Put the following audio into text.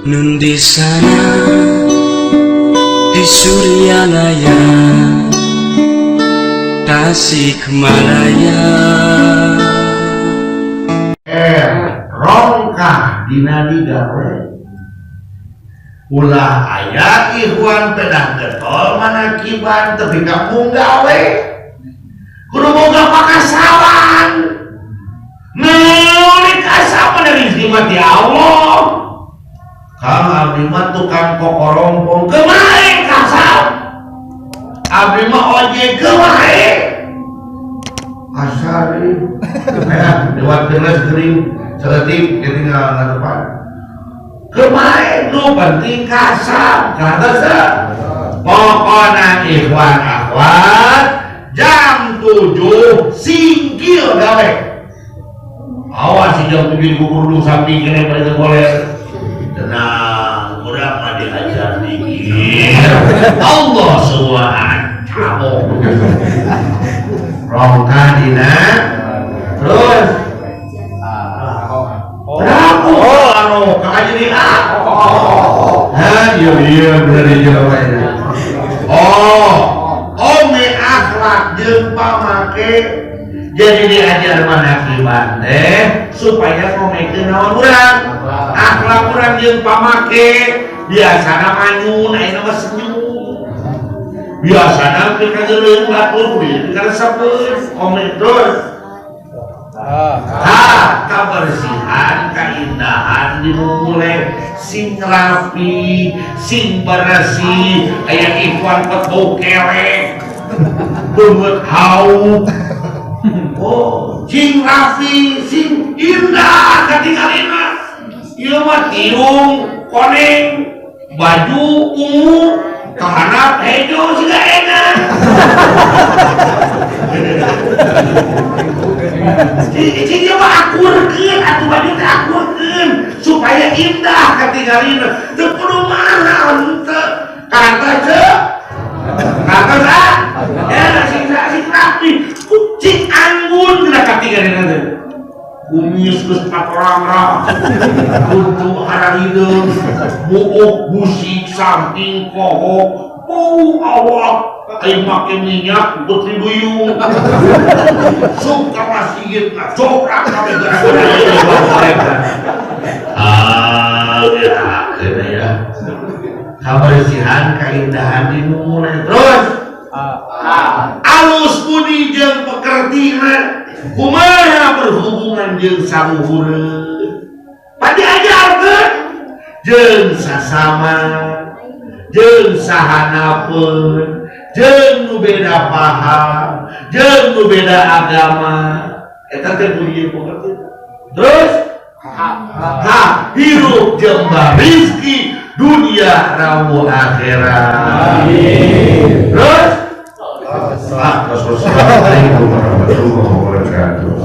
Nun di sana di Suryalaya, Tasikmalaya. Eh, rongkah dina digawe. Ulah aya ikhwan pedah getol manakiban tepi ka gawe. Kudu boga pakasaban. Naon kasaban dari rezeki mah ti Allah. Kang, abdi mah tukang kokorompong, kemae kasab. Abdi mah ojek, kemae. Asari ya, lewat kelas gering saeutik ditinggal depan. Kemarin nu penting kasab kata se. Pokoknya ikhwan akhwat, jam 7 singkil gawe. Awas si jam 7 dikukur samping kene pada goler. Tenang, urang mah diajar dikir Allah semua cabok rongka dina. Terus berapa? Oh, anu kakak jadi A. Hah, iya, bener, iya. Oh, ome akhlak jeung pamake. Jadi diajar manakiban teh supaya ngomekeun naon urang, akhlak urang jeung pamake. Biasana manyun, ayeuna mah senyum. Biasana pikeun kageuleuh batur, kudu karesepeun ome. Terus ha, kebersihan, keindahan dimulai, sing rapi, sing bersih. Aya ikhwan bau kelek, beungeut hauk. Oh, sing rapi, sing indah katingalina. Ieu mah irung koneng, baju ungu, kahanap hejo siga enak. Cing ieu mah akurkeun atuh, baju teh akurkeun supaya indah katingalina. Teu kudu mahal henteu. Kata ceu. Kata sa. Ya sing sing rapi. Cing anggun geuna katingalina teh. Kumis geus patorang, kuntu harahideung, buuk busik samping kohok, bau awak, ai make minyak putri duyung. Suka masigit ngacoprak kabeh gara-gara ieu mereka. Ah, ya, ini ya. Kebersihan, keindahan dimulai. Terus alus budi jeung pekertina, kumaha berhubungan jeung saluhureun, padi ajarkeun jeung sasama, jeung sahanapeun, jeung nu beda paham, jeung nu beda agama. Eta teh budi jeung pekerti. Terus ha, hirup jembar rizki dunia rawuh akhirat. Terus ah, wassalamualaikum warahmatullahi wabarakatuh.